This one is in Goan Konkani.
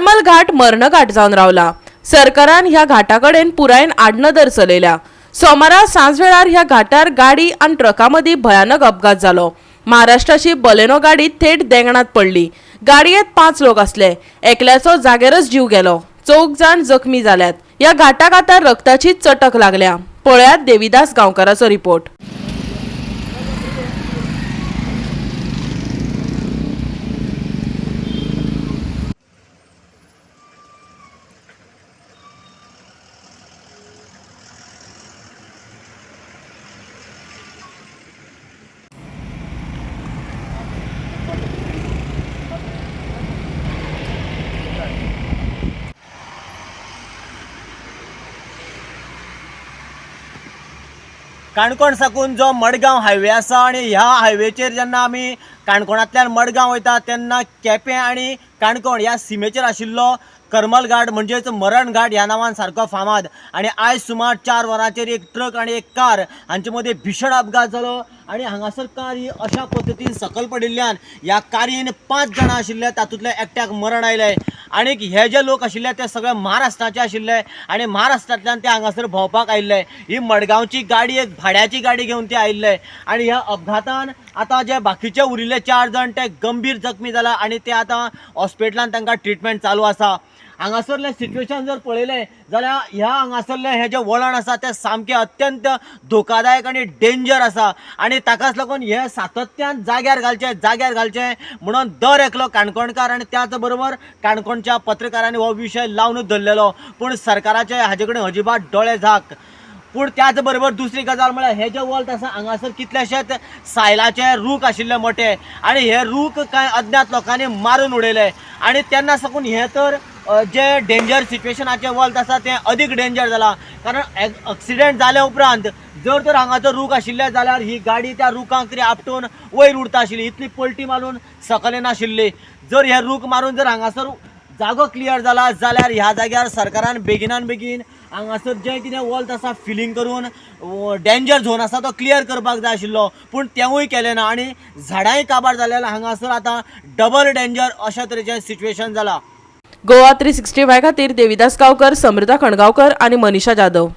करमल घाट मर्णघाट जावन रावला. सरकारान ह्या घाटा कडेन पुरायेन आडनदर चलयल्या. सोमारा सांजवेळार ह्या घाटार गाडी आनी ट्रका मदीं भयानक अपघात जालो. महाराष्ट्राची बलेनो गाडी थेट देंगणात पडली. गाडयेत 5 लोक आसले. एकल्याचो जाग्यारच जीव गेलो. 4 जाण जखमी जाल्यात. ह्या घाटाक आतां रक्ताची चटक लागल्या. पळयात देविदास गांवकाराचो रिपोर्ट. काणकोण साकून जो मडगांव हायवे आसा आनी ह्या हायवेचेर जेन्ना आमी काणकोणांतल्यान मडगांव वयता तेन्ना केपें आनी काणकोण ह्या सिमेचेर आशिल्लो करमल घाट म्हणजेच मरण घाट ह्या नांवान सारको फामाद. आनी आयज सुमार 4 वरांचेर एक ट्रक आनी एक कार हांचे मदीं भिशण अपघात जालो आनी हांगासर कार ही अशा पद्दतीन सकयल पडिल्ल्यान ह्या कारीन 5 जाणां आशिल्ले, तातूंतल्या एकट्याक मरण आयलें. आनीक हे जे लोक आशिल्ले ते सगळे महाराष्ट्राचे आशिल्ले आनी महाराष्ट्रांतल्यान ते हांगासर भोंवपाक आयिल्ले. ही मडगांवची गाडी एक भाड्याची गाडी घेवन ते आयिल्ले आनी ह्या अपघातान आतां जे बाकीचे उरिल्ले 4 जाण ते गंभीर जखमी जाला आनी ते आतां हॉस्पिटलान तांकां ट्रिटमेंट चालू आसा. हांगासरलें सिट्युएशन जर पळयलें जाल्यार ह्या हांगासरलें हें जें वळण आसा तें सामकें अत्यंत धोकादायक आनी डेंजर आसा आनी ताकाच लागून हें सातत्यान जाग्यार घालचें जाग्यार घालचें म्हणून दर एकलो काणकोणकार आनी त्याच बरोबर काणकोणच्या पत्रकारांनी हो विशय लावनूच धरलेलो, पूण सरकाराचे हाजे कडेन अजिबात दोळे झाक. पूण त्याच बरोबर दुसरी गजाल म्हळ्यार हे जे वल्त आसा हांगासर कितलेशेच सायलाचे रूख आशिल्ले मोठे आनी हे रूख कांय अज्ञात लोकांनी मारून उडयले आनी तेन्ना साकून हे तर जे डेंजर सिट्युएशनाचें वल्त आसा तें अदीक डेंजर जालां. कारण एक्सिडेंट जाल्या उपरांत जर तर हांगाचो रूख आशिल्ले जाल्यार ही गाडी त्या रुखांक तरी आपटून वयर उरता आशिल्ली, इतली पलटी मारून सकयल येनाशिल्ली. जर हे रूख मारून जर हांगासर जागो क्लियर जाला जाल्यार ह्या जाग्यार सरकारान बेगिनान बेगीन हांगासर जें कितें वल्त आसा फिलींग करून डेंजर झोन आसा तो क्लियर करपाक जाय आशिल्लो, पूण तेंवूय केलें ना आनी झाडांय काबार जाल्यार हांगासर आतां डबल डेंजर अशा तरेचें सिट्युएशन जालां. गोवा 365 खातीर देविदास गांवकर, समृता खणगांवकर आनी मनीषा जाधव.